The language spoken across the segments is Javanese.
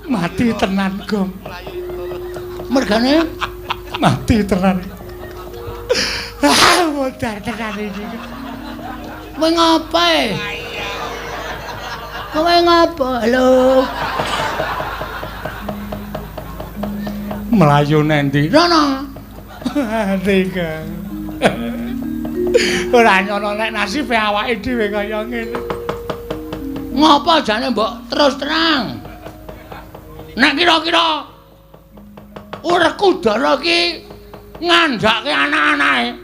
Mati tenan, Gong. Mergane mati tenan. Ah, modar tenan iki. Kowe ngapa? Kowe ngapa? Halo. Mlayu nendi? Rono. Ati, Kang. Ora nyono nek nasibe awake dhewe kaya ngene. Ngapa jane mbok terus terang? Nek kira-kira Werkudara iki ngandhake anak-anake.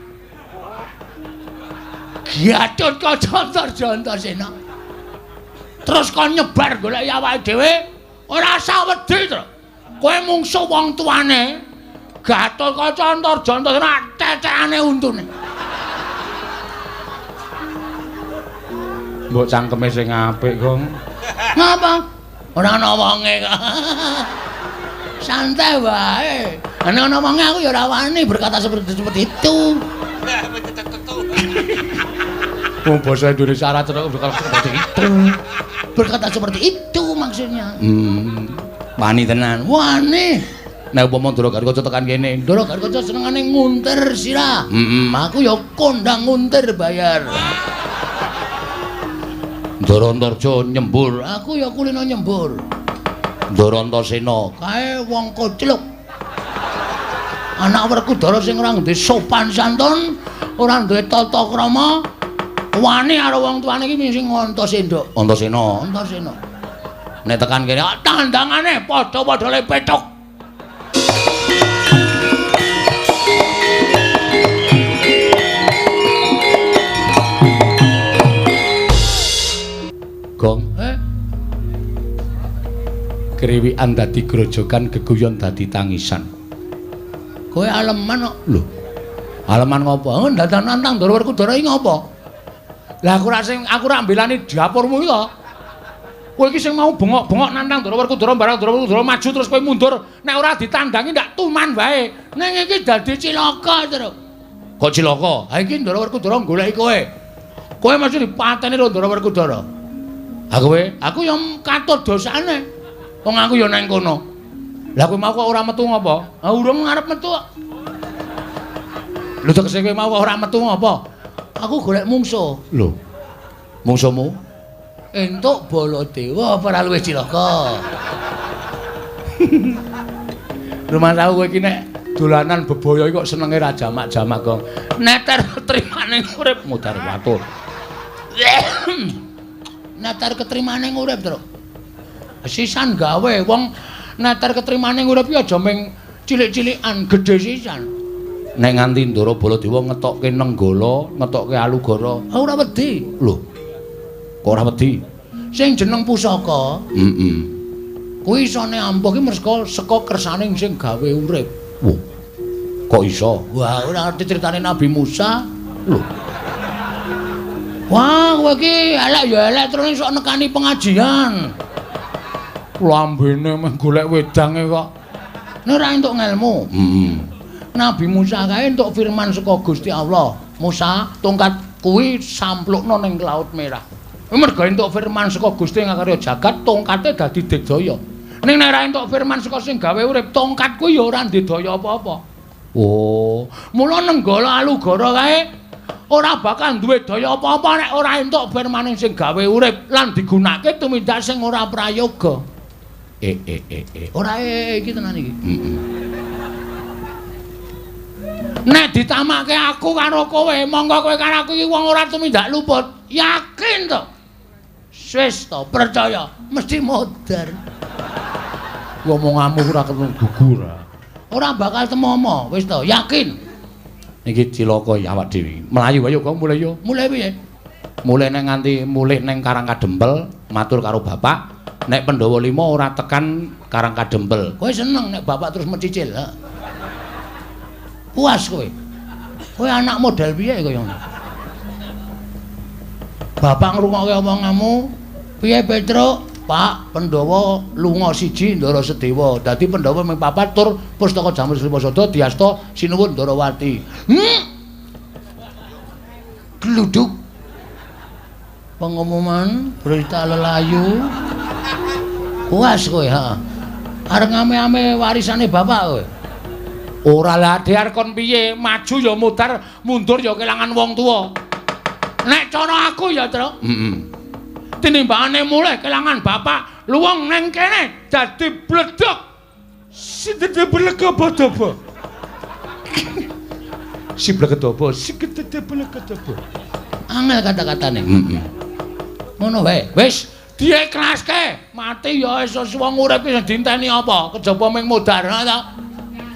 Gatotkaca Antarja Antasena. Terus kon nyebar goleki awake dhewe, ora usah wedi to. Kowe mungsuh wong tuane. Gatotkaca Antarja Antasena tetekane untune. Mbok cangkeme sing apik, Gong. Ngapa? Ora ana wonge kok. Santai wae. Nek ana wonge aku ya ora wani berkata seperti itu. Wong basa Indonesia ora cetha berkata seperti itu. Berkata seperti itu maksudnya. Wani tenan. Wani. Nek upama Ndara Gatotkaca tekan kene, Ndara Gatotkaca senengane nguntir sirah. Aku ya kondang nguntir bayar. Ndara Antarja nyembur, aku ya kulino nyembur. Ndara Antasena kae wong kocluk. Anak Werkudara sing ora duwe sopan santun, ora duwe tata krama, wani karo wong tuane iki sing Antasena. Antasena, Antasena. Nek tekan kene tandangane padha-padha le pethuk. Gong. Kriwikan dadi grojogan, geguyon dadi tangisan. Kowe aleman kok. Lho. Aleman ngopo? Oh, dadan nantang Ndara Werkudara iki ngopo? Lah aku ora sing aku ora mbelani dapurmu iki to. Kowe iki sing mau bengok-bengok nantang Ndara Werkudara, barang Ndara Werkudara maju terus kowe mundur, nek ora ditandangi ndak tuman wae. Ning iki dadi cilaka, Truk. Kok cilaka? Ha iki Ndara Werkudara goleki kowe. Kowe mesti dipateni karo Ndara Werkudara. Ha kowe? Aku ya katut dosane. Wong aku ya nang kono. Lah kowe mau kok ora metu ngopo? Ha urung arep metu kok. Lho tegese kowe mau kok ora metu ngopo? Aku golek mungsuh. Lho. Mungsuhmu? Entuk Baladewa apa ora luwih cilaka? Rumah tahu kowe iki nek dolanan bebaya iki kok senenge ra jamak-jamak, Gong. Neter ketrimane urip mudhar watur. Neter ketrimane urip, Truk. Sisan gawe wong neter ketrimane urip iki aja ming cilik-cilikan, gedhe sisan. Nek nganti Ndara Baladewa ngetokke Nenggala, ngetokke Alugara, ora wedi. Lho. Kok ora wedi? Sing jeneng pusaka, kuwi isone ampuh ki merga saka kersane sing gawe urip. Wah. Kok iso? Wah, ora ngerti critane Nabi Musa. Lho. Wah, kowe iki elek ya elek terus sok nekani pengajian. Lambene meh golek wedange kok. Nek ora entuk ngelmu. Nabi Musa kae entuk firman saka Gusti Allah. Musa, tongkat kuwi samplukno ning Laut Merah. Merga entuk firman saka Gusti ngakarya jagat, tongkate dadi digdaya. Ning nek ora entuk firman saka sing gawe urip, tongkat kuwi ya ora ndedaya apa-apa. Oh, mula Nenggala Alugara kae ora bakal duwe daya apa-apa nek ora entuk firmane sing gawe urip lan digunakake tumindak sing ora prayoga. Ora iki tenan iki. Nek ditamake aku karo kowe, monggo kowe karo aku iki wong ora tumindak luput. Yakin to? Wis to, percaya, mesti modar. Omonganmu ora ketemu gugur. Ora bakal temomo, wis to, yakin. Iki cilaka ya awak dhewe. Mlayu ayo kok mulih yo. Mulih piye? Mulih neng nganti mulih neng Karang Kadempel, matur karo bapak, nek Pandhawa 5 ora tekan Karang Kadempel. Kowe seneng nek bapak terus mencicil, ha? Puas kowe. Kowe anak model piye kaya ngono? Bapak ngrungokke omonganmu, piye Petruk? Pak, Pandhawa lunga siji Ndara Sedewa. Dadi Pandhawa ming papat tur pustaka Jamur Srimasada diasta sinuwun Ndarawati. Gluduk. Pengumuman berita lelayu. Puas kowe, ha. Arep ngame-ame warisane bapak kowe. Ora lah arep kon piye, maju ya mudar, mundur ya kelangan wong tuwa. Nek cara aku ya, Truk. Heeh. Tinimbangane mulih kelangan bapak, luwung neng kene dadi bledhog. Sindede blegedobo. Si blegedobo, si gedede blegedobo. Angel kata-katane. Heeh. Ngono wae. Wis diikhlaske, mati ya wis wong urip iki dinteni apa? Kejaba ming modar ta.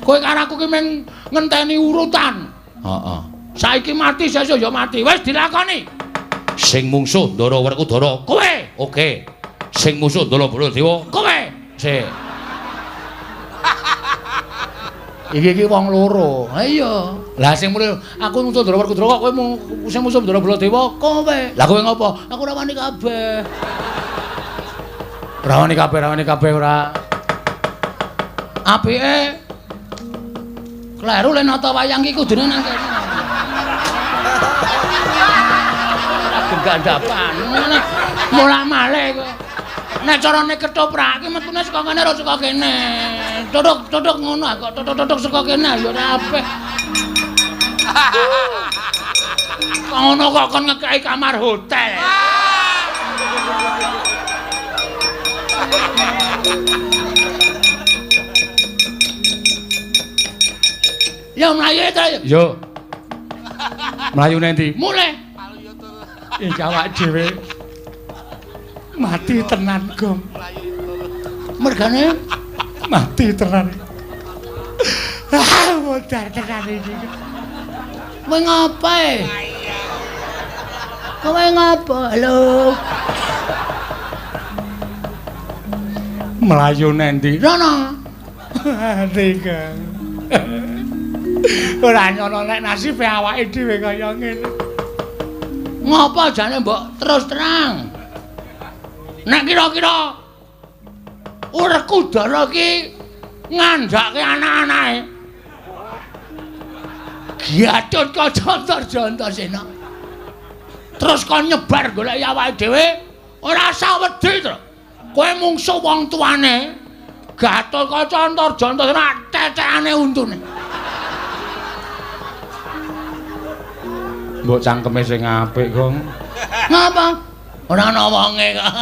Kowe karo aku ki ming ngenteni urutan. Heeh. Saiki mati sesuk ya mati. Wis dilakoni. Sing mungsuh Ndara Werkudara kowe. Oke. Sing musuh Ndara Baladewa kowe. Sik. Iki iki wong loro. Ha iya. Lah sing muni aku musuh Ndara Werkudara kok kowe sing musuh Ndara Baladewa kowe. Lah kowe ngopo? Aku ora wani kabeh. Ora wani kabeh, ora wani kabeh ora. Apike kleru le nata wayang iki kudune nang kene. Ora gendhandapan. Mulak-malik kowe. Nek carane ketoprak iki metune saka kene ora saka kene. Tutuk-tutuk ngono kok tutuk-tutuk saka kene ya ora apik. Kok ngono kok kon ngekeki kamar hotel. Ya mlayu ta. Yo. Mlayu nang ndi? Mulih. Iki awak dhewe mati tenan, Gong. Mergane mati tenan. Ah, modar tenan iki. Kowe ngapa? Kowe ngapa? Halo. Mlayu nang ndi? Rono. Mati, Gong. Ora nyono nek nasibe awake dhewe kaya ngene. Ngapa jane mbok terus terang? Nek kira-kira Werkudara iki ngandhake anak-anake. Gatotkaca Antarjana. Terus kon nyebar goleki awake dhewe, ora usah wedi to. Kowe mungsuh wong tuane. Gatotkaca Antarjana tetekane untune. Mbok cangkeme sing apik, Gong. Ngapa? Ora ana wonge kok.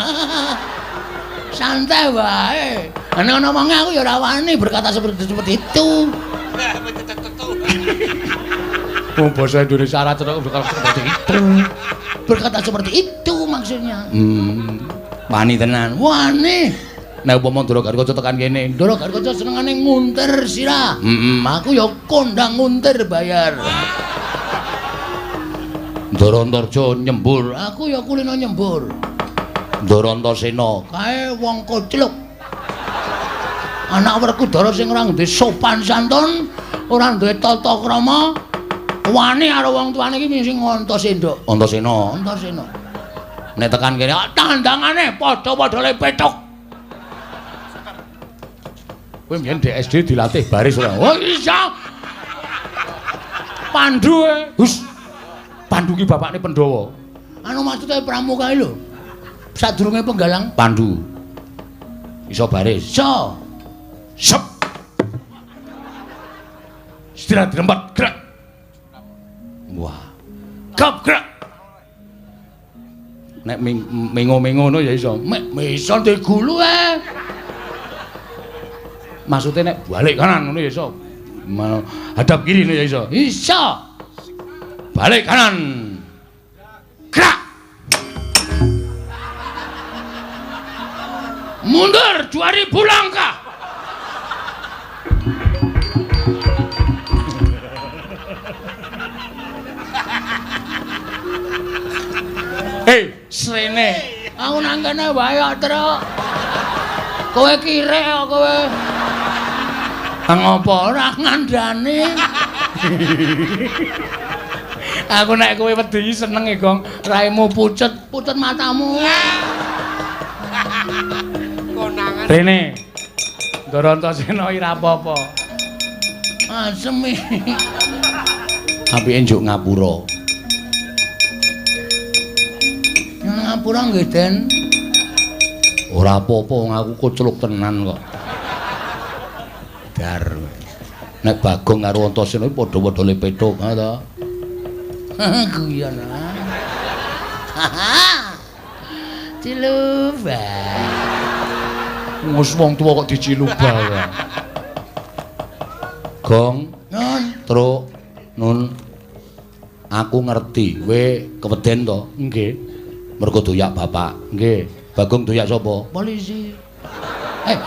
Santai wae. Nek ana wonge aku ya ora wani berkata seperti itu. Wong basa Indonesia ora cocok berkata seperti itu. Berkata seperti itu maksudnya. Wani tenan. Wani. Nek upama Ndara Gatotkaca tekan kene, Ndara Gatotkaca senengane nguntir sirah. Aku ya kondang nguntir bayar. Ndara Antarja nyembur, aku ya kulino nyembur. Ndara Antasena kae wong kocluk. Anak Werkudara sing ora duwe sopan santun, ora duwe tata krama, wani karo wong tuane iki sing Antasena. Antasena, Antasena. Nek tekan kene tandangane padha-padha le pethuk. Kowe mbiyen di SD dilatih baris ora? Oh iya. Pandu e. Hus. Pandu ki bapakne Pandhawa. Anu maksude pramuka lho. Sadurunge penggalang Pandu. Iso baris. Iso. Sep. Istirahat dirempat, gerak. Wah. Gap gerak. Nek mengo-mengo ngono ya iso. Mek iso ndek gulu e. Maksudnya nek balik kanan ngono ya iso. Hadap kiri ngono ya iso. Iso. Balik kanan. Gerak. Mundur 2000 langkah. Hei, srene. Aku nang kene wae kok, Truk. Kowe kirek kok kowe. Ngopo ora ngandani? Aku nek kowe wedi seneng e, Gong. Raimu pucet, pucet matamu. Konangan. Rene. Ndara Antasena ora apa-apa. Asem iki. Apike njuk ngapura. Ngapura nggih, Den. Ora apa-apa, aku kocluk tenan kok. Modar. Nek Bagong karo Antasena iki padha-padha le petuk, ha ta? Guyon. Ciluba. Wis wong tuwa kok diciluba ya. Gong, Nun, Truk, Nun. Aku ngerti, kowe keweden to? Nggih. Mergo doyak bapak. Nggih. Bagong doyak sapa? Polisi.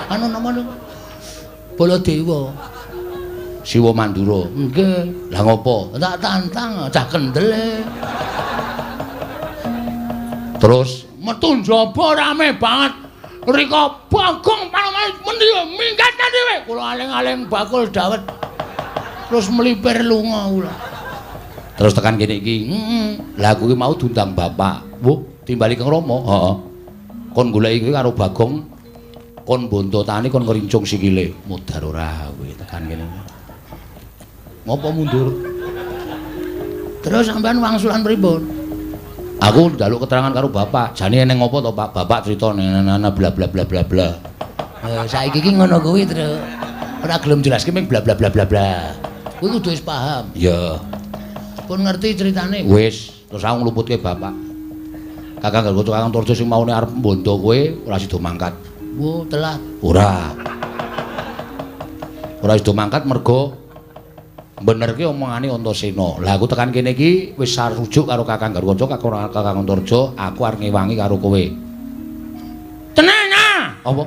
Anu nama lu? Baladewa. Siwa Mandura. Nggih. Lah ngopo? Tak tantang, cah kendel. Terus metu njaba rame banget. Rika Bagong panoman mendi minggat dhewe. Kula aling-aling bakul dawet. Terus mlipir lunga kula. Terus tekan kene iki. Heeh. Lah aku iki mau diundang bapak. Wuh, timbali Kang Rama. Heeh. Kon goleki kuwi karo Bagong kon bontotane kon ngrincung sikile. Modar ora kowe tekan kene. Ngopo mundur? Terus sampean wangsulan pripun? Aku njaluk keterangan karo bapak. Jane eneng ngopo to, Pak? Bapak crita nana bla bla bla bla bla. Saiki iki ngono kuwi, Truk. Ora gelem jelaske ming bla bla bla bla bla. Kuwi kudu wis paham. Iya. Pun ngerti ceritane. Wis, terus aku ngluputke bapak. Kakang Garwa Kakang Antarja sing maune arep mbondo kowe ora sida mangkat. Wo, telat. Ora. Ora sida mangkat mergo benerke omongane Antasena. Lah aku tekan kene iki wis sarujuk karo Kakang Garwaca, Kakang Antarja, aku arep ngewangi karo kowe. Tenana. Apa?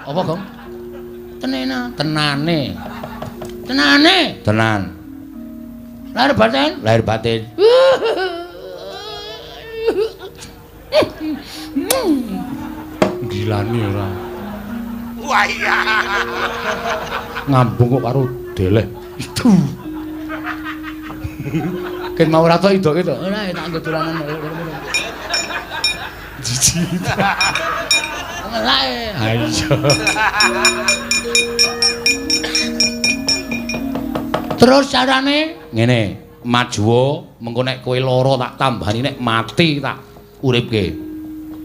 Apa, Gong? Tenena. Tenane. Tenane. Tenan. Lahir batin? Lahir batin. Gilani ora. Wah iya. Ngambung kok karo deleh. Itu. Ken mau ora tok idoke to? Ora, tak nggo dolanan. Jijik. Ngelake. Ha iya. Terus carane ngene, majuwa mengko nek kowe lara tak tambani, nek mati tak uripke.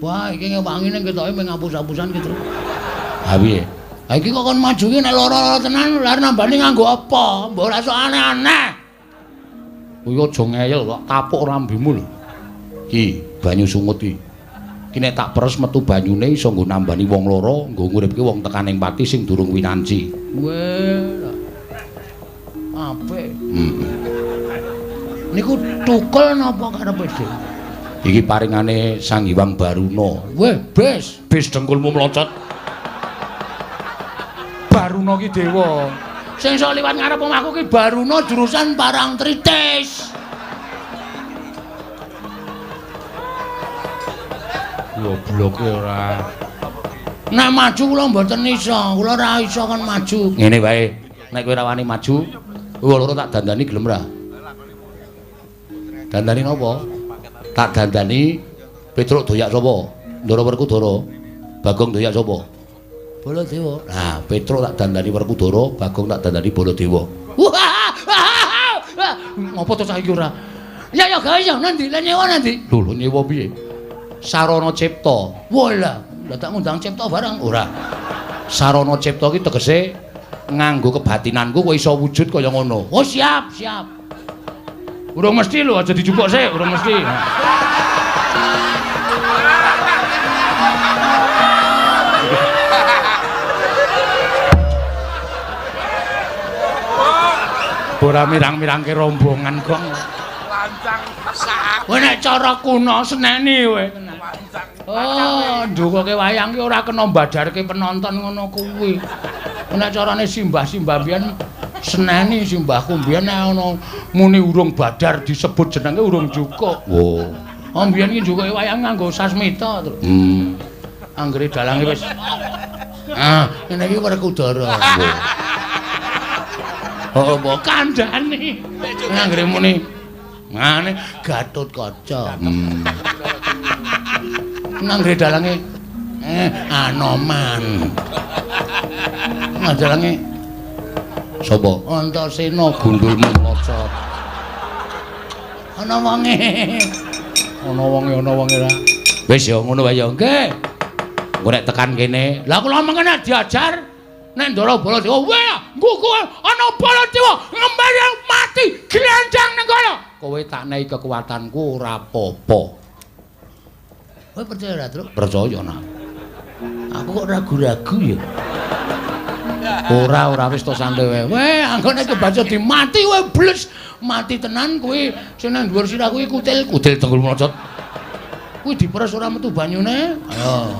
Wah, iki ngewangi ning ketoke mung ngapus-apusan ki, Truk. Ha piye? Ha iki kok kon maju ki nek lara-lara tenan, lha nambani nganggo apa? Mbok ora sok aneh-aneh. Kuwi aja ngeyel kok tapuk rambimu lho. Ki, banyu sungut iki. Ki nek tak peres metu banyune iso nggo nambani wong lara, nggo nguripke wong tekan ing pati sing durung winanci. Weh. Apik. Heeh. Niku tukul napa karepe dhewe? Iki paringane Sang Hyang Baruna. Weh, bes, bes dengkulmu mlocot. Baruna ki dewa. Sing iso liwat ngarep omahku ki Baruna jurusan Parangtritis. Gobloke ora. Nek maju kula mboten iso, kula ora iso kon maju. Ngene wae, nek kowe ora wani maju, kowe loro tak dandani gelem ra? Dandani napa? Tak dandani Petruk doyak sapa? Ndara Werkudara. Bagong doyak sapa? Baladewa. Nah, Petruk tak dandani Werkudara, Bagong tak dandani Baladewa. Ngopo to saiki ora? Ya ya gawe ya nanti, lah nyewa nanti. Lho, lho nyewa piye? Sarana Cipta. Wah lah, tak ngundang Cipta barang ora. Sarana Cipta ki tegese nganggo kebatinanku kowe iso wujud kaya ngono. Oh siap, siap. Urung mesti lho, aja dijupuk sik, urung mesti. Ora mirang-mirangke rombongan kok. Lancang sak. Kowe nek cara kuno seneni kowe. Oh, ndukoke wayang ki ora kena mbadarke penonton ngono kuwi. Nek carane simbah-simbah mbiyen seneni simbahku mbiyen nek ana muni urung badar disebut jenenge urung cukup. Oh. Oh mbiyen ki njukuke wayang nganggo sasmita to. Anggere dalange wis. Ah, ngene iki Werkudara. Oh, mbok kandhane. Anggere muni ngene Gatotkaca. Anggere dalange Anoman. Dalange sapa? Antasena gundulmu mlocot. Ana wonge. Ana wonge, ana wonge ra. Wis ya ngono wae ya. Nggih. Engko nek tekan kene, lah kula mengke nek diajar nek Ndara Baladewa, weh, Nggugu ana Baladewa ngembali mati glandang nang kono. Kowe tak nehi kekuatanku ora apa-apa. Kowe percaya ora, Truk? Percaya nah. Aku kok ragu-ragu ya. Ora wis to santai wae. Weh, anggone kebaca dimati kowe bles. Mati tenan kuwi sing nang dhuwur sirah kuwi kutil tenggul mlocot. Kuwi diperes ora metu banyune. Ayo.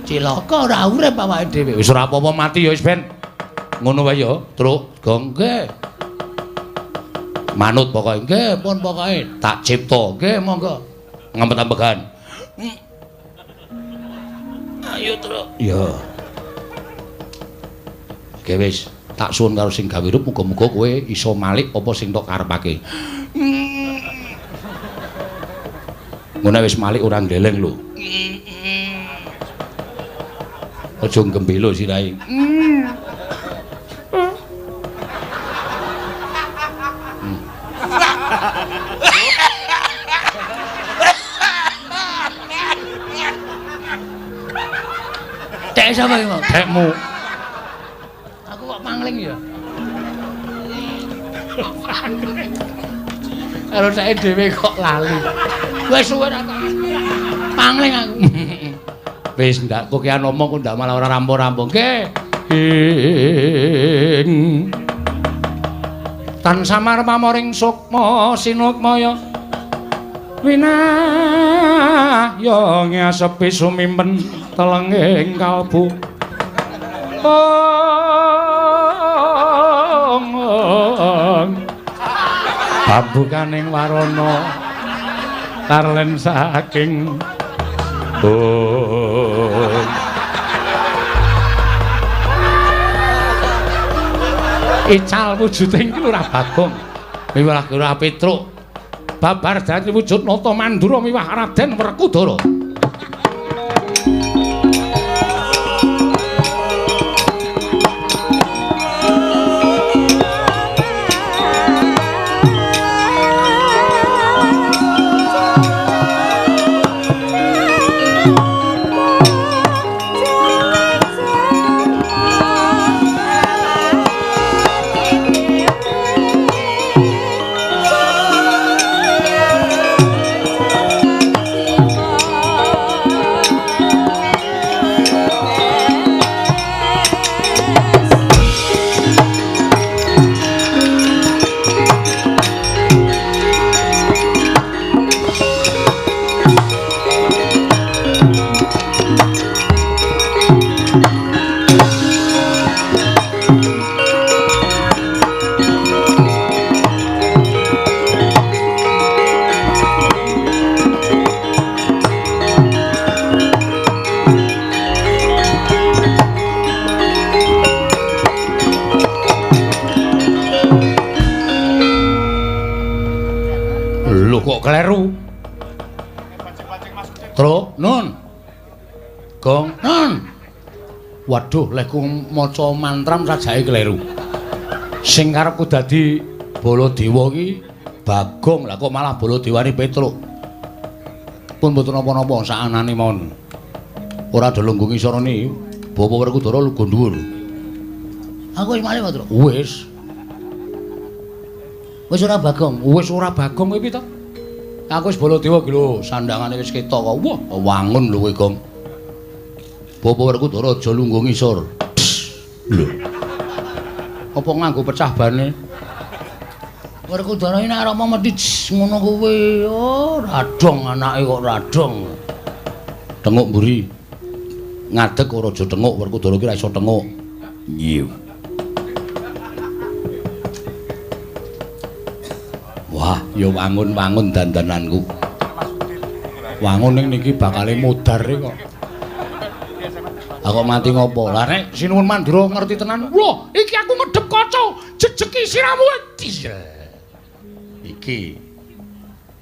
Cilaka ora urip awake dhewe. Wis ora apa-apa mati ya wis ben. Ngono wae ya, Truk. Gong nggih. Manut pokoke nggih, pun pokoke tak cipta. Nggih, monggo. Ngempet-ambegan. Ayo, Truk. Ya. Oke wis, tak suwun karo sing gawe rup muga-muga kowe iso malik apa sing tok karepake. Ngono wis malik ora ndeleng lho. Aja gembelo sirahe. Tek sapa iki, Mas? Tekmu. Aku kok pangling ya. Karo sae dhewe kok lali. Wis suwe ra pangling aku. Wis ndak kokean omong kok ndak malah ora rampung-rampung. Nggih. Tan samar pamoring sukma sinukmaya winahya ngasepi sumimpen telenging kalbu. Pambukaning warana tarlen saking bung. Ical wujuding Lurah Bagong miwah Lurah Petruk babar dadi wujud nata Mandura miwah Raden Werkudara. Lho kok kleru? Truk, nun. Gong, nun. Waduh, lehku maca mantram sajake kleru. Sing karepku dadi Baladewa iki Bagong, lah kok malah Baladewane Petruk. Pun mboten napa-napa saanane mawon. Ora ada lungguh ngisorone, Bapak Werkudara lungguh dhuwur. Aku wis malih, Truk. Wis. Wis ora Bagong. Wis ora Bagong kowe piye to? Aku wis Baladewa iki lho, sandangane wis ketok kok. Wah, wangun lho kowe, Gong. Bapak Werkudara aja lungguh ngisor. Lho. Apa nganggo pecah bane? Werkudara iki nek arep mesti ngono kuwi. Oh, radong anake kok radong. Tenguk mburi. Ngadeg ora aja tenguk, Werkudara iki ora iso tenguk. Iya. Wah, ya wangun-wangun dandananku. Wangun ning niki bakale mudhar kok. Aku mati ngopo? Lah nek Sinuwun Mandura ngerti tenan. Wah, iki aku medhep kaca, jejeki siramu. Iki.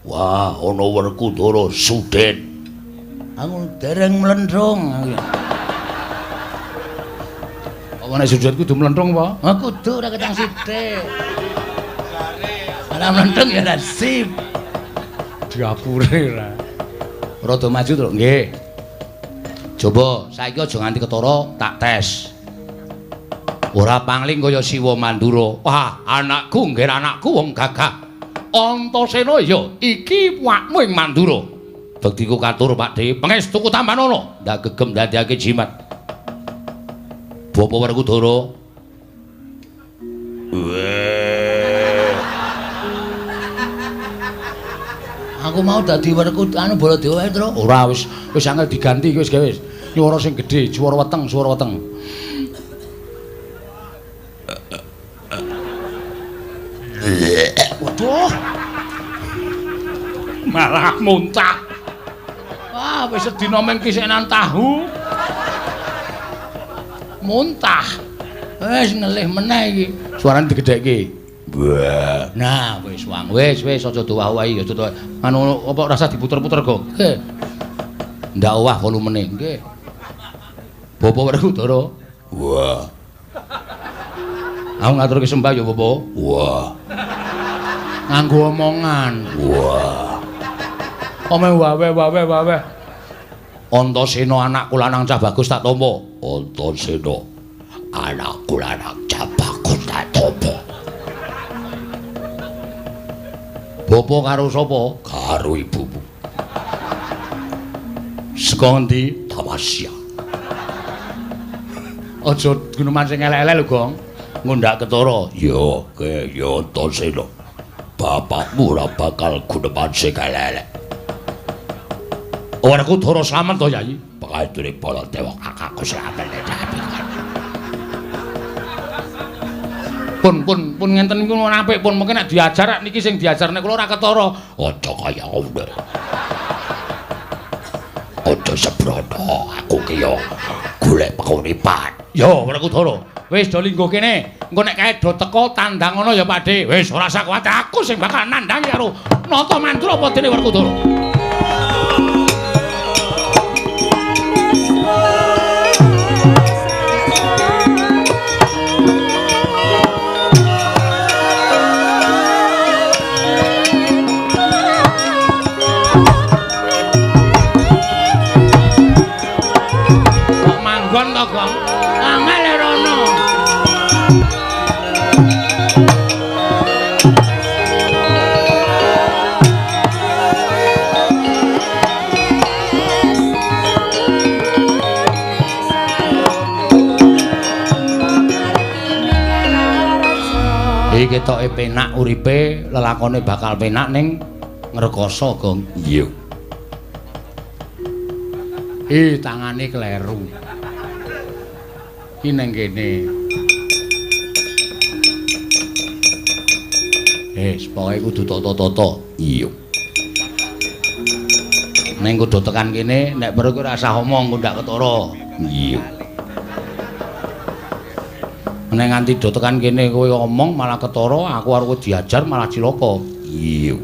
Wah, ana Werkudara Sudet. Aku dereng mlendrung. Apa nek Sudet kudu mlendrung apa? Ah kudu ora ketang sithik. Ora mlendrung ya ora sip. Diapure ra. Rada maju, Truk. Nggih. Coba saiki aja nganti ketara, tak tes. Ora pangling kaya Siwa Mandura. Wah, anakku nggih anakku wong gagah. Antasena ya iki wakmu ing Mandura. Bektiku katur Pakdhe, pangestuku tambanono. Ndak gegem ndadekake jimat. Bapak Werkudara. Aku mau dadi Werkudara anu Baladewa ae, Tru. Ora wis wis angel diganti wis gawe wis. Nyuwara sing gedhe, swara weteng, swara weteng. Waduh. Malah muntah. Wah, wis sedina mung kisenan tahu. Muntah. Wis ngelih meneh iki. Suarane digedhekke. Wah. Nah, wis wang. Wis wis aja dowah-owahi, aja dowah. Anu apa rasa diputer-puter kok. Nggih. Ndak owah volumene. Nggih. Bapak Werkudara. Wah. Aku ngaturke sembah ya, Bapak. Wah. Nganggo omongan. Wah. Ome wawe wawe wawe. Antasena anakku lanang cah bagus tak tampa. Antasena anakku lanang cah bagus tak tampa. Bapak karo sapa? Karo ibumu. Saka ngendi? Tamasya. Aja guneman sing elek-elek lho, Gong. Ngundak ketara. Ya, ke ya Antasena. Bapakmu ora bakal guneman sing elek-elek. Werkudara slamet to, Yai? Pangature Baladewa kakakku slamet. Pun pun pun ngenten niku apik pun mungkin nek diajar niki sing diajar nek kula ora ketara. Aja kaya ngono. Aja sembrono, aku ki yo golek penguripan. Yo Werkudara, wis do lingguh kene. Engko nek kae do teko tandang ngono ya Pakdhe. Wis ora usah kuwatir, aku sing bakal nandhangi karo Nata Mandura apa dene Werkudara. Kok manggon to, Gong? Angel rono. Iki ketoke penak uripe, lelakone bakal penak ning ngrekoso, Gong. Iya. Ih, tangane kleru. Iki nang kene. Wis, pokoke kudu tata-tata. Iya. Ning kudu tekan kene, nek perlu ora usah omong, engko ndak ketara. Iya. Nek nganti do tekan kene kowe omong malah ketara, aku arep diajar malah cilaka. Iya.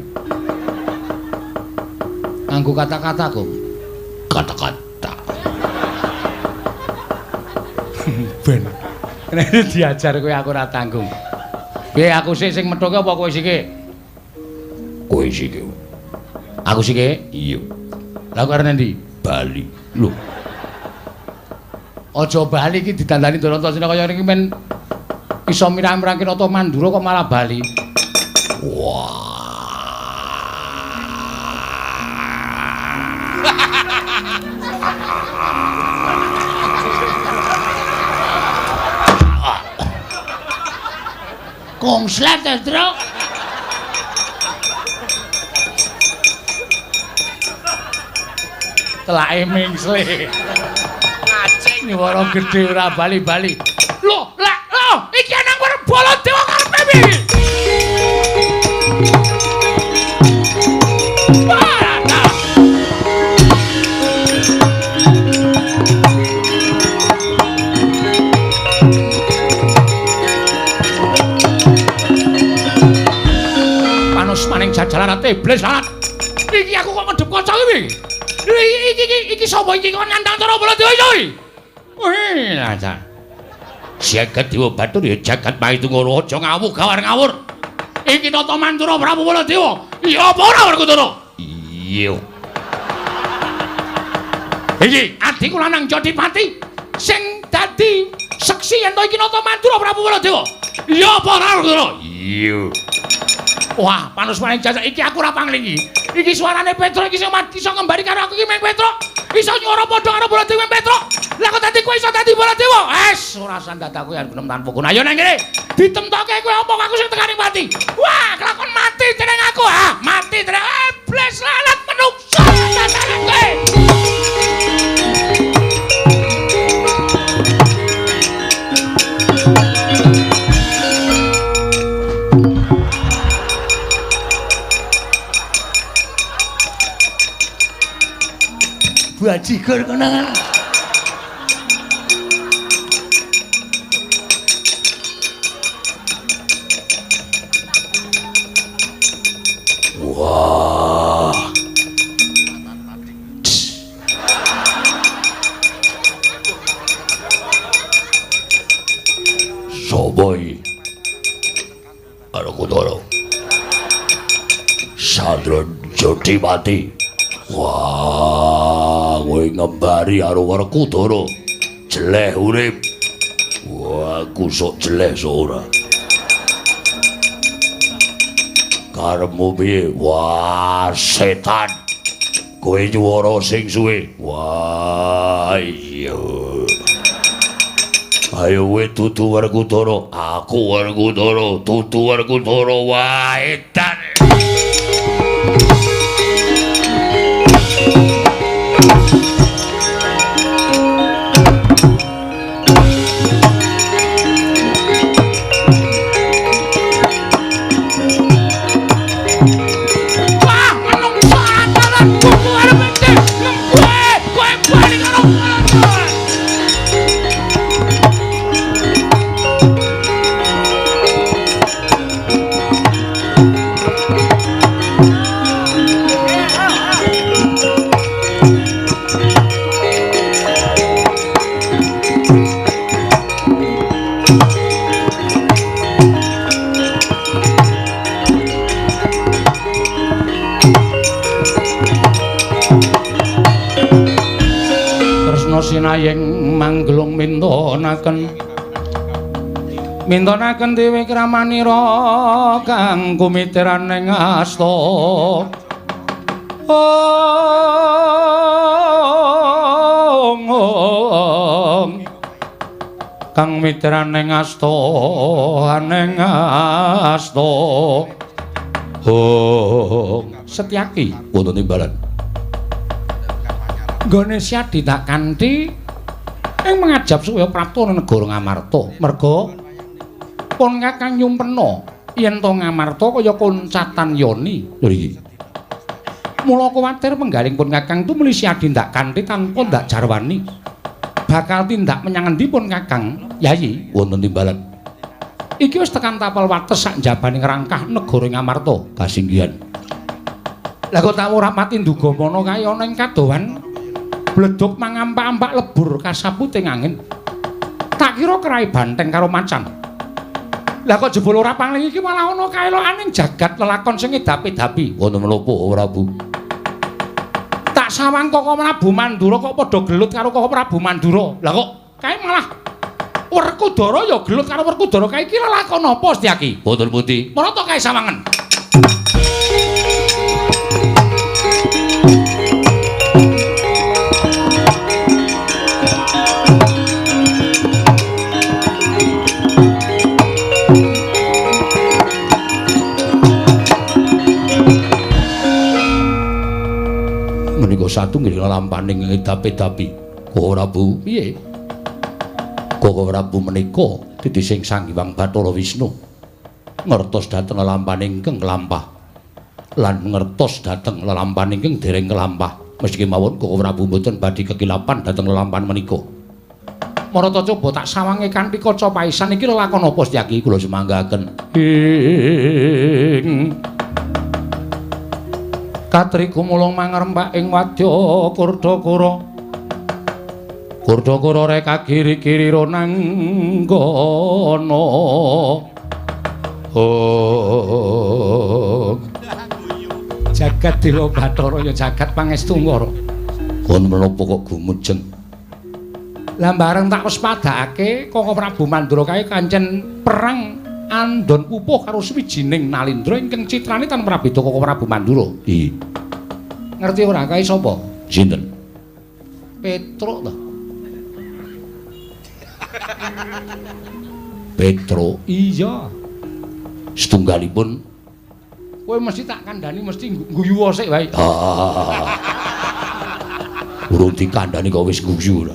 Nganggo kata-kata, Gong. Kata-kata. Ben. Nek diajar kowe aku ora tanggung. Piye aku sik sing methuke apa kowe sike? Kowe sike. Aku sike? Iya. Lah kowe arep endi? Bali. Lho. Aja bali iki didandani Antasena kaya ngene iki men iso mirang-mirangke Nata Mandura kok malah bali. Wah. Kongslet, Truk. Telake mingsle. Ngacing nyuwara gedhe ora bali-bali. Lho, lek lho, iki nang Baladewa karepe piye? Panus maning jajalan iblis lalat. Iki aku kok ngedep kaca iki. Iki iki iki sapa iki kok nandang cara Baladewa iki? Wih, lancar. Jagat Dewa Bathara ya jagat Maitungara aja ngawuh gawar ngawur. Iki Nata Mandura Prabu Baladewa. Iya apa ora Werkudara? Iya. Iki adikku lanang Jodipati sing dadi Seksi yen to iki nata Mandura Prabu Baladewa. Iya apa ora Werkudara? Iya. Wah, panusmane jajak iki aku ora panglingi. Iki suarane Petruk iki sing iso ngembari karo aku iki meng Petruk. Iso nyuwara padha karo Baladewa Petruk. Lah kok dadi kowe iso dadi Baladewa? Es, ora sandadaku yen gunem tanpa guna. Ayo nang kene. Ditemtoke kowe apa aku sing tekani mati. Wah, kelakon mati jeneng aku. Ah, mati jeneng. Iblis lalat menungso dasare kowe. Bajigur konangan. Wah. Sopo iki? Werkudara. Sandra Jodi mati. Wah, kowe ngembari karo Werkudara. Jeleh urip. Wah, aku sok jeleh sok ora. Karepmu piye? Wah, setan. Kowe nyuwara sing suwe. Wah, iya. Ayo kowe dudu Werkudara. Aku Werkudara, dudu Werkudara. Wah, edan. Sinayeng manggelung mintonaken mintonaken dewi kramanira kang kumitiran ing asta. Ong kang mitiran ing asta aning asta. Ong Setyaki wonten timbalan. Nggone Syadi tak kanthi ing mangajab supaya prapta negara Ngamarta. Merga pun Kakang nyumpena yen to Ngamarta kaya koncatan yoni. Lho iki. Mula kuwatir penggaling pun Kakang tumuli Syadi ndak kanthi tanpa ndak jarwani. Bakal tindak menyang endi pun Kakang? Yayi wonten timbalan. Iki wis tekan tapel wates sak njabane ngrangkah negara Ngamarta. Kasinggihan. Lah kok tak ora pati nduga mono kae ana ing kadohan bleduk mangampak-ampak lebur kasapute angin. Tak kira kerai banteng karo macan. Lah kok jebul ora pangling iki malah ana kaelokane jagat lelakon sing edapi-dapi. Wonten menapa Prabu? Tak sawang Koko Prabu Mandura kok padha gelut karo Koko Prabu Mandura. Lah kok kae malah Werkudara ya gelut karo Werkudara kae iki lelakon apa Setyaki? Wonten pundi? Marata kae sawangen. Menika satunggiling lelampaning edapi-dapi. Koko Prabu, piye? Koko Prabu menika titising Sang Hyang Bathara Wisnu ngertos dhateng lelampaning ingkang kelampah lan ngertos dhateng lelampahan ingkang dereng kelampah. Meski mawon Koko Prabu mboten badhe kekilapan dhateng lelampahan menika. Marata coba tak sawange kanthi kaca paisan iki lelakon apa Setyaki? Kula semanggaken. Ing Katri gumulung mangrempak ing wadya Kurdakara. Kurdakara reka kiri-kiri ronanggana. Oh. Jagat Dewa Bathara ya jagat Pangestungkara. Kon menapa kok gumujeng? Lah bareng tak wespadakake Koko Prabu Mandura kae kancen perang andon pupuh karo suwijining Nalindra ingkang citrane tan prabeda Koko Prabu Mandura. Iya. Ngerti ora kae sapa? Sinten? Petruk to. Petruk? Iya. Setunggalipun kowe mesti tak kandhani mesti guyu sik wae. Urung dikandhani kok wis guyu ora.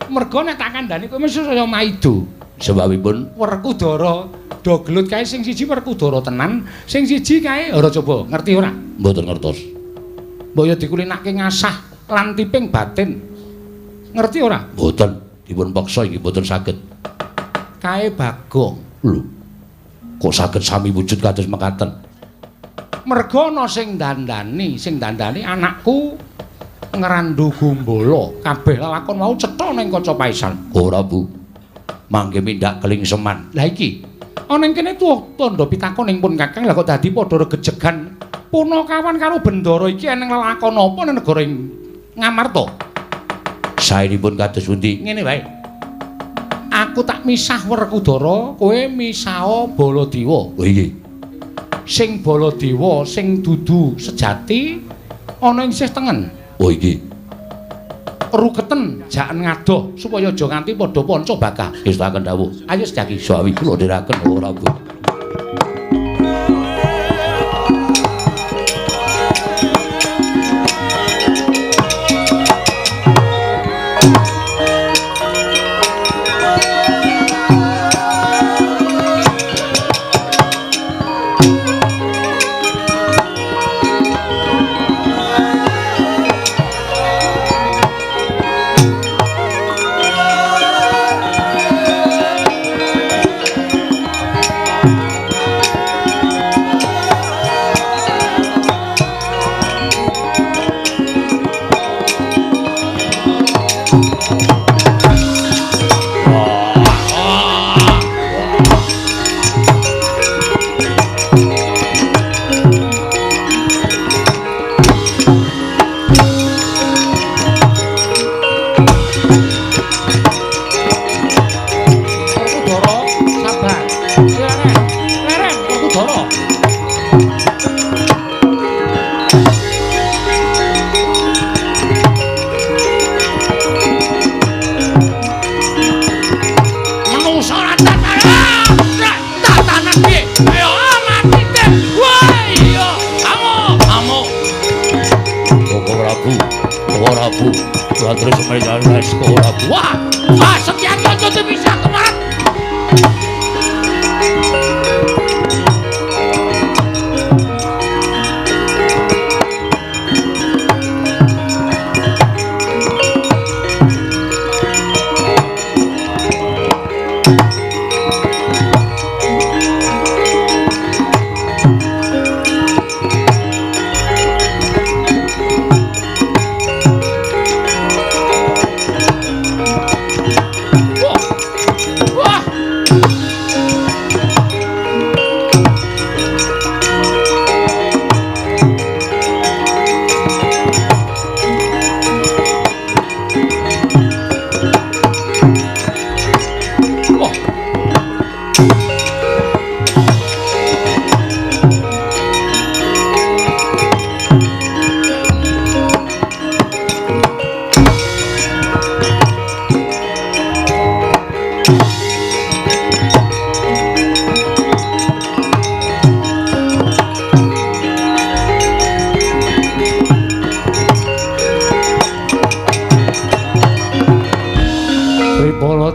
Mergo nek tak kandhani kowe mesti saya maido. Sebabipun Werkudara do gelut kae sing siji Werkudara tenan, sing siji kae ora coba ngerti ora? Mboten ngertos. Mbok ya dikulinake ngasah lan tiping batin. Ngerti ora? Mboten, dipun peksa inggih mboten saged. Kae Bagong. Lho. Kok saged sami wujud kados mekaten? Mergo ana sing dandani anakku Ngrandu Gumbala. Kabeh lelakon mau cetha ning kaca paisan. Ora, Bu. Mangke mindak kelingseman. Lah iki ana ing kene tuwa tandha pitakon ing pun Kakang, lah kok dadi padha regejegan Punakawan karo Bendara iki eneng lelakon apa ning negara Ngamarta? Saenipun kados pundi? Ngene wae. Aku tak misah Werkudara, kowe misaha Baladewa. Oh iya. Sing Baladewa sing dudu sejati ana ing sisih tengen. Oh iki. Ruketen jaken ngadoh supaya aja nganti padha panca bakah. Ngestakaken dawuh. Ayo sejaki. Sawi kula ndherekaken ora, Bu. Wah, wah, sekian kanca bisa kemarin.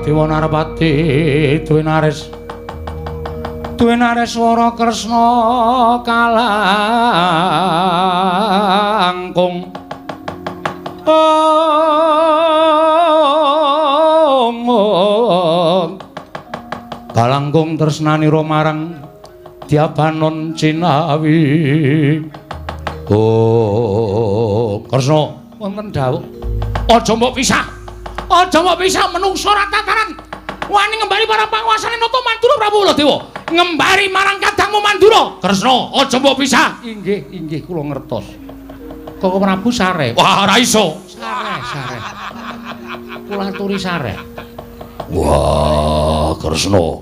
Dewa Narpati Dwinares Dwinares Wara Kresna kalangkung Om kalangkung tresnanira marang Dyabanon Cinawi. Oh Kresna wonten dawuh aja mbok pisah. Aja mbok pisah menungso ora tataran. Wani ngembari para panguasane Nata Mandura Prabu Baladewa. Ngembari marang kadangmu Mandura. Kresna, aja mbok pisah. Inggih, inggih kula ngertos. Koko Prabu sare. Wah, ora iso. Sare, sare. Kula aturi sareh. Wah, Kresna.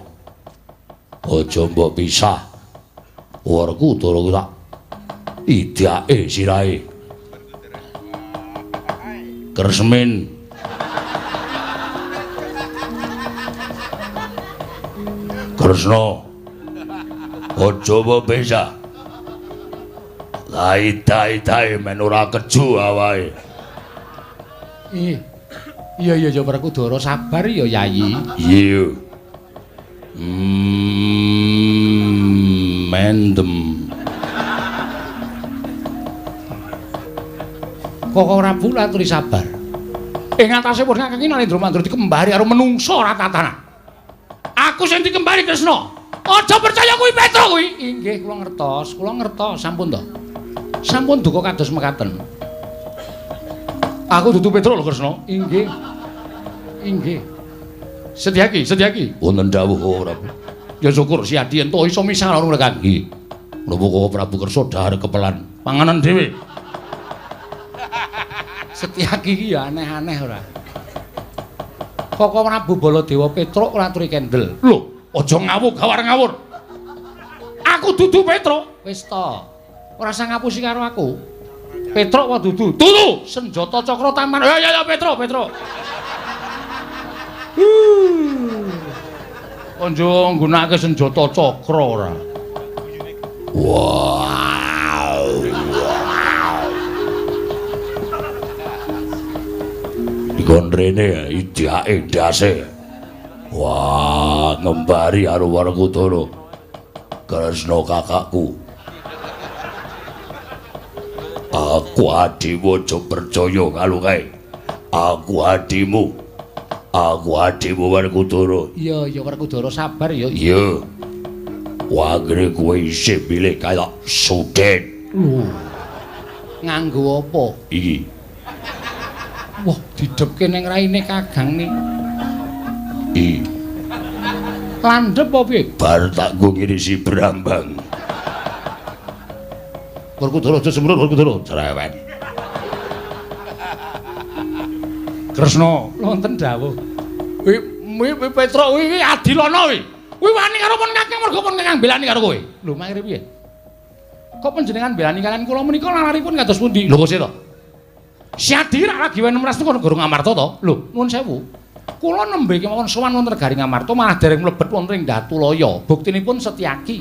Aja mbok pisah. Werkudara ku tak idake sirahe. Kresmin. Kresna. Aja mbok pisah. Lah ida-idae men ora keju awake. Iya. Iya iya ya Werkudara sabar ya Yayi. Iya. Mendem. Koko Prabu laturi sabar. Ing atase pun kakang Narendra Mandura dikembari karo menungsa ora tatanan. Aku sing dikembari Kresna. Aja percaya kuwi Petruk kuwi. Inggih kula ngertos, kula ngertos sampun to. Sampun duka kados mekaten. Aku dudu Petruk lho Kresna. Inggih. Inggih. Setyaki, Setyaki. Wonten dawuh Prabu. Ya syukur Siadi ento iso misah karo mereka. Nggih. Menapa kok Prabu kersa dhahar kepelan panganan dhewe. Setyaki iki ya aneh-aneh ora. Koko Prabu Baladewa Petruk ora aturi kendel. Lho, aja ngawur gawar ngawur. Aku dudu Petruk. Wis to. Ora usah ngapusi karo aku. Petruk apa dudu? Dudu. Senjata cakra taman. Ya ya ya Petruk, Petruk. Aja nggunakake senjata cakra ora. Wow. Dikon rene idake ndase. Wah, ngembari karo Werkudara. Kresna kakakku. Aku adimu aja percaya karo kae. Aku adimu. Aku adimu Werkudara. Iya, iya Werkudara sabar ya. Iya. Wagre kowe isih pilih kaya sudet. Lho. Nganggo apa? Iki. Wah, didhepke ning raine Kakang ni. Iki. Landhep apa piye? Bar tak nggo ngirisi brambang. Werkudara aja semrut Werkudara. Cerewet. Kresna, wonten dawuh. Kuwi kuwi Petruk kuwi adilana kuwi. Kuwi wani karo pun Kakang mergo pun Kakang belani karo kowe. Lho, mangkire piye? Kok panjenengan belani kalian kula menika lalaripun kados pundi? Lho kok sih to? Siadi rak lagi wenem ras teko negara Ngamarta to? Lho, nuwun sewu. Kula nembe kemawon sowan wonten negari Ngamarta malah dereng mlebet wonten ing Datulaya. Buktinipun Setyaki.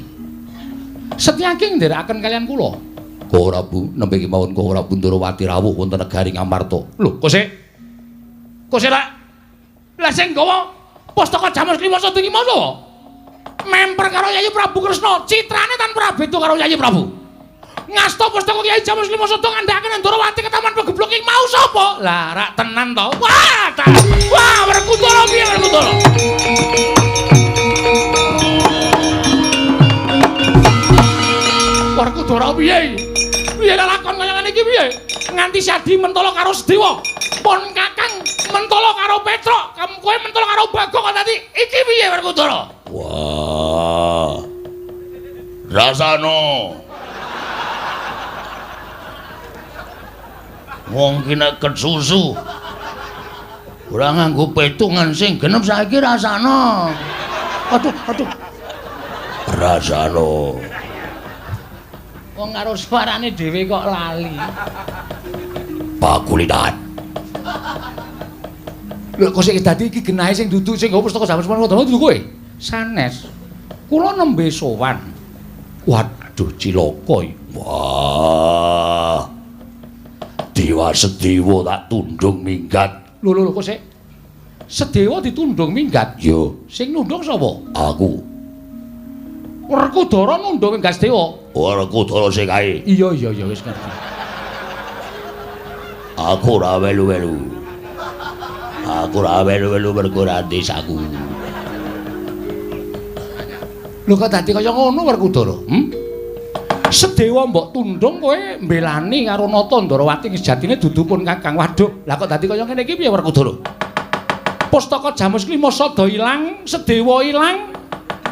Setyaki nderekaken kalian kula. Koko Prabu nembe kemawon Koko Prabu Ndorowati rawuh wonten negari Ngamarta. Lho, kok sik? Kok sik lak? Lah sing nggawa pustaka Jamus Klima Sada iki mau sapa? Memper karo Yayi Prabu Kresna, citrane tanpa beda karo Yayi Prabu. Ngasta pustaka Kyai Jamus Klima Sada ngandhakaken Ndorowati ketaman pegeblok iki mau sapa? Lah rak tenan to. Wah, ta. Wah, Werkudara piye Werkudara? Werkudara piye? Piye lakon kaya ngene iki piye? Nganti Sadi mentolo karo Sedewa. Pon Kakang mentolo karo Petruk, kowe mentolo karo Bagong kok dadi iki piye Werkudara? Wah. Rasano. Wong ki nek kesusu ora nganggo petungan sing genep saiki rasano. Aduh, aduh. Rasano. Wong karo suarane dhewe kok lali. Pakulitan. Lho kok sik dadi iki genahe sing dudu sing nggawa pustaka Jamus Padana dudu kowe? Sanes. Kula nembe sowan. Waduh cilaka iki. Wah. Dewa Sedewa tak tundung minggat. Lho lho kok sik. Sedewa ditundung minggat? Iya. Sing nundung sapa? Aku. Werkudara nundung minggat Sedewa. Werkudara sing kae. Iya iya iya wis ngerti. Aku ora welu-welu. Aku ora welu-welu mergo ora desaku. Lho kok dadi kaya ngono Werkudara? Sedewa mbok tundung kowe mbelani karo Nata Ndorowati sejatine dudu pun Kakang. Waduh, lah kok dadi kaya ngene iki piye Werkudara? Pustaka Jamus Klima Sada ilang, Sedewa ilang.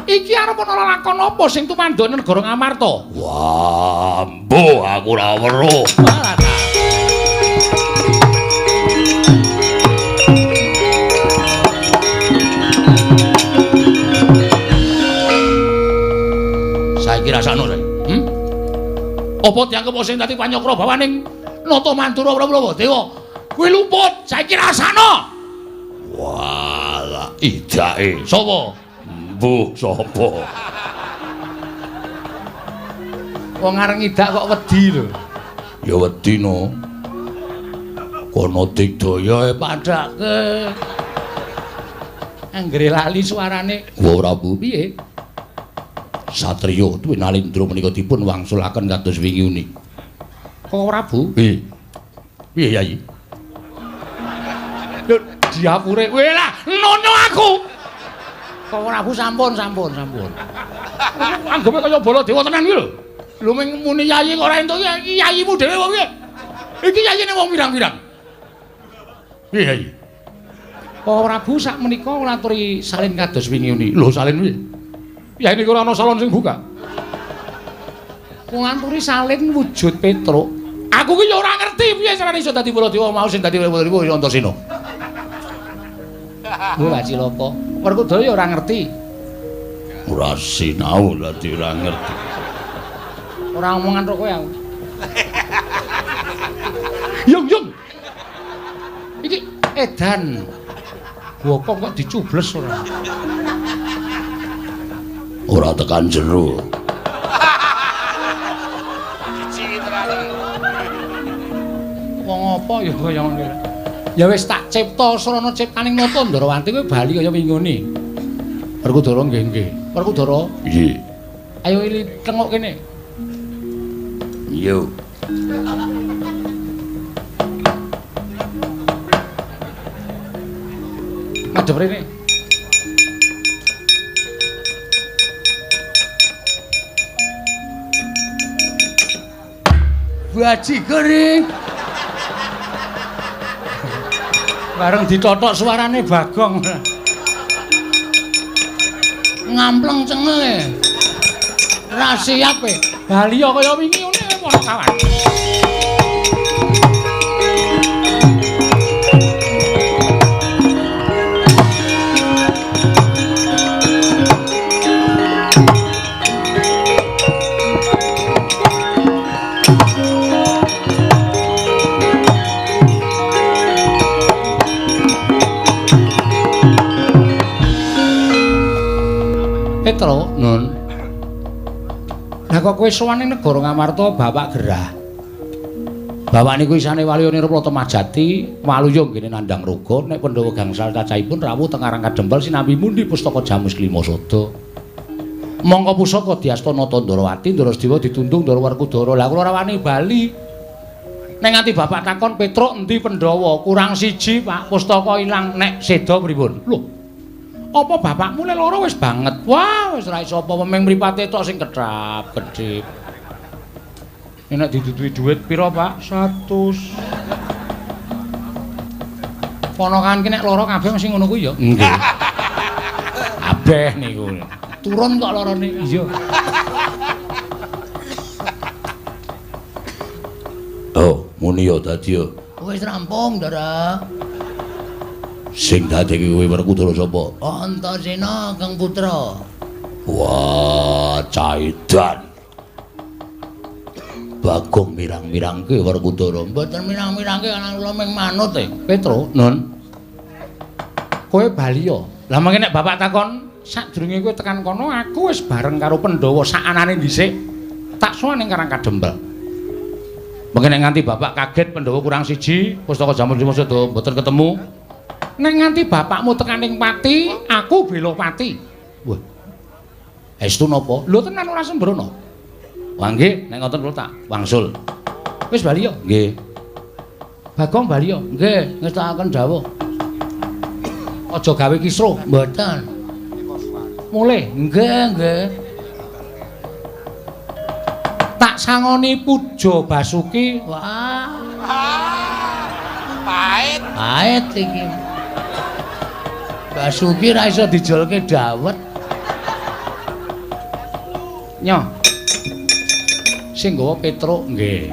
Iki arep ana lakon apa sing tumanduk negara Ngamarta? Wah, mbuh aku ora weruh. Saiki rasakno saiki. Apa dianggep sing dadi panyakra bawaning Nata Mandura Prabu Dewa? Kuwi luput, saiki rasakno. Walah, idake sapa? Mbuh sapa? Wong arep ngidak kok wedi lho. Ya wedi no. Kono digdaya padhake. Anggere lali suarane. Wa Prabu piye? Satriya Dwinalindra menika dipun wangsulaken kados wingi uni. Kok Prabu? Piye? Piye Yayi? Lho diapure kowe lah nono aku. Kok Prabu sampun. Anggepe kaya Baladewa tenan iki lho. Lho ming muni yayi kok ora entuk iki yayimu dhewe apa piye? Iki yayine wong pirang-pirang. Piye Yayi? Kok Prabu sak menika ngaturi salin kados wingi uni. Lho salin piye? Ya ini ora ana salon sing buka. Kula nganturi salin wujud Petruk. Aku ki ya ora ngerti piye carane iso dadi Baladewa mau sing dadi Baladewa ya Antasena. Wah cilaka. Werkudara ya ora ngerti. Ora sinau dadi ora ngerti. Ora omongan karo kowe aku. Yung yung. Iki edan. Gokong kok dicubles ora. Ora tekan jero. Wong apa ya kaya ngono. Ya wis tak cipta srana ciptaning Nata Ndrawati kowe bali kaya wingune. Werkudara nggih nggih. Werkudara? Nggih. Ayo ili tengok kene. Yo. Madhep rene. Baji gering. Bareng ditotok suarane Bagong. Ngampleng cengele. Ra siap e. Bali kaya wingi ngene para kawan. Petro, Nun. Lah kok kowe sowan ning negara Ngamarta bapak gerah. Bapak niku isane Waluya Nirpala Temajati, Waluya nggene nandhang raga, nek Pandhawa gangsal cacahipun rawuh teng Karang Kadempel sinambi mundi pustaka Jamus Klima Sada. Mongko pusaka diasta Nata Ndrawati, Ndrasdewa ditundung Ndara Werkudara. Lah kula ora wani bali. Nek nganti bapak takon Petruk endi Pandhawa, kurang siji Pak, pustaka ilang nek seda pripun? Lho. Apa bapakmu le lara wis banget? Wah, wis ora iso apa-apa ming mripate tok sing kedhap kedhip. Nek diduduhi dhuwit pira, Pak? 100. Ponakan ki nek lara kabeh mesti ngono kuwi ya. Nggih. Kabeh niku. Turun kok larane. Iya. Oh, muni ya dadi ya. Wis rampung, Ndara. Sing dadi kowe Werkudara sapa? Antasena Kang Putra. Wah, caidan. Bagong mirang-mirangke Werkudara. Mboten mirang-mirangke ana kula ming manut e. Petro, Nun. Kowe bali ya. Lah mangke nek bapak takon sadurunge kowe tekan kono aku wis bareng karo Pandhawa sakanane dhisik. Tak sowan ning Karang Kadempel. Mangke nek nganti bapak kaget Pandhawa kurang siji, pustaka Jamus Lima Sada mboten ketemu. Nek nganti bapakmu tekan ning pati, aku bela pati. Wah. Estu napa? Lho tenan ora sembrono. Wah nggih, nek ngoten kula tak wangsul. Wis bali ya? Nggih. Bagong bali ya? Nggih, ngestakaken dawuh. Aja gawe kisruh. Mboten. Mulih. Nggih, nggih. Tak sangoni puja Basuki. Wah. Pahit. Pahit iki. Basuki ra iso dijolke dawet. Nyoh. Sing nggawa Petruk nggih.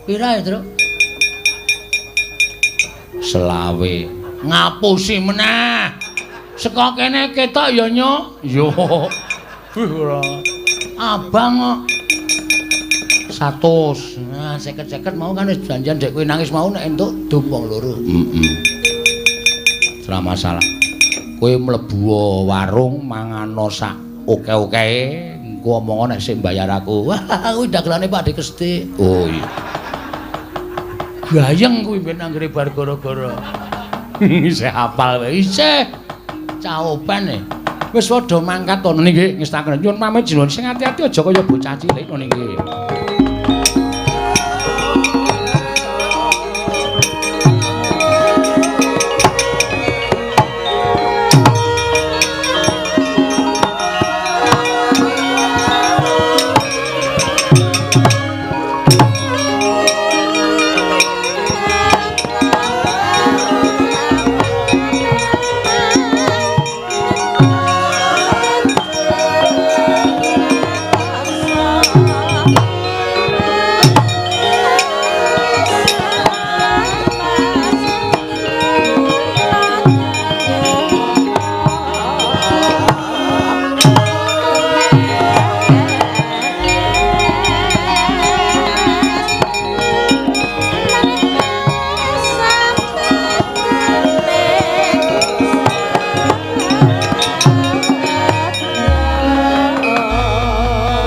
Pira ya, Truk? 25. Ngapusi meneh. Saka kene ketok ya, Nyuk. Yo. Wih ora. Abang kok. 100. Nah, 50-50 mau kan wis janjian dek kowe nangis mau nek entuk dum wong loro. Heeh. Ora masalah. Kowe mlebu warung mangano sak oke-oke, engko omong nek sing bayar aku. Wah, kuwi dagelane Pak Dekestik. Oh iya. Gayeng kuwi ben anggere bar gara-gara. Isih hafal wae. Isih caopen e. Wis padha mangkat to nggih ngestaken. Nyuwun pamit jenengan sing ati-ati aja kaya bocah cilik ngene iki.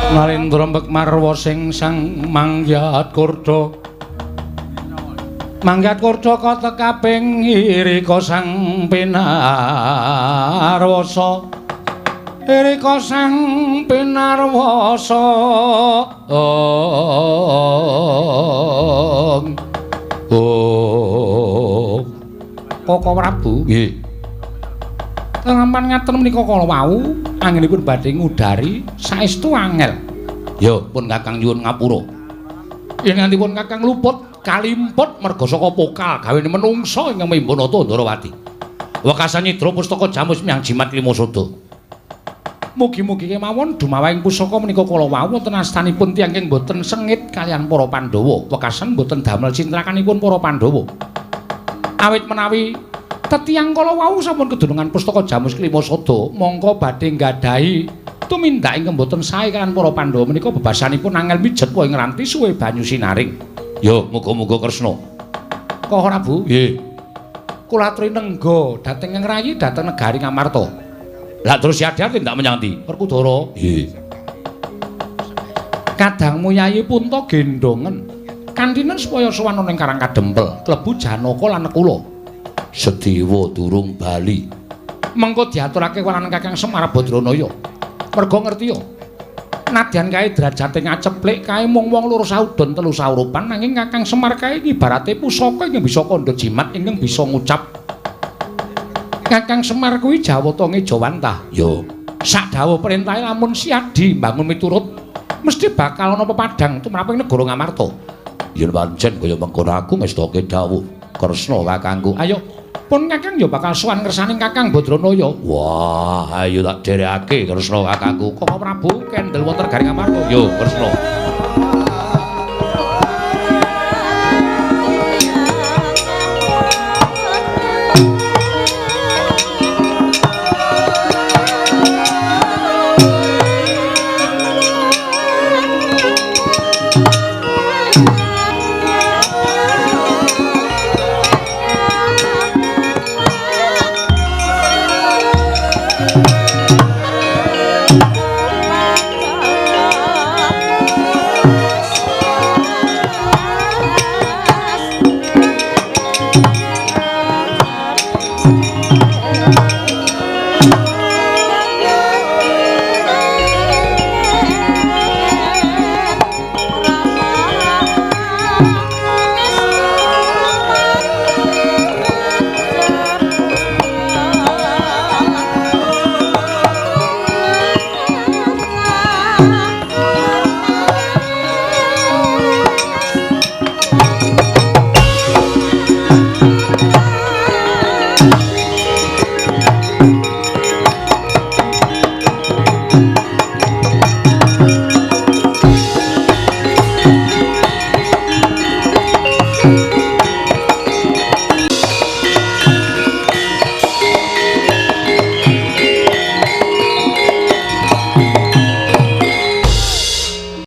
Narendra Mbekmarwa sing sang mangyat kurda. Mangyat kurda katekaping irika sang pinarwasa. Irika sang pinarwasa. Om. Om. Koko Prabu. Nggih. Lampan ngaten menika kala wau anggenipun badhe ngudari saestu angel. Ya pun Kakang nyuwun ngapura. Yen ngantipun Kakang luput kalimput merga saka pokal gawene menungsa ingkang Mimbanata Ndarawati. Wekasan nyidra pustaka jamus miyang jimat lima sada. Mugi-mugi kemawon dumawahing pusaka menika kala wau wonten astanipun tiyang ingkang boten sengit kaliyan para Pandhawa. Wekasan boten damel cintrakanipun para Pandhawa. Awit menawi tetiyang kala wau sampun kedunungan pustaka jamus klima sada mongko badhe nggadahi tumindak ingkang boten sae kaliyan para Pandhawa menika bebasanipun angel mijet wa ing ranti suwe banyu sinaring. Ya muga-muga Kresna. Koko Prabu? Nggih. Kula aturi nengga dhateng ing rayi dhateng negari Ngamarta. Lah terus yadhar tindak menyang ndi? Werkudara. Nggih. Kadangmu Yayi Punta gendongen kantinen supaya sowan ana ing Karang Kadempel klebu Janaka lan Nekula. Sedewa durung bali. Mengko diaturake waran Kakang Semar Badranaya. Merga ngerti ya. Nadyan kae derajate ngaceplik kae mung wong loro saudon telu saurupan nanging Kakang Semar kae ibarate pusaka ingkang bisa kandha jimat ingkang bisa ngucap. Kakang Semar kuwi jawata ngejawantah. Ya. Sak dawuh perintahe lamun Siadi mbangun miturut mesti bakal ana pepadang tumraping negara Ngamarta. Yen pancen kaya mengkono aku ngestake dawuh Kresna kakangku. Ayo pun Kakang ya bakal sowan ngersane Kakang Badranaya. Wah, ayo tak dherekake Kresna kakangku. Koko Prabu kendel wonten garing Ngamarta. Yo Kresna.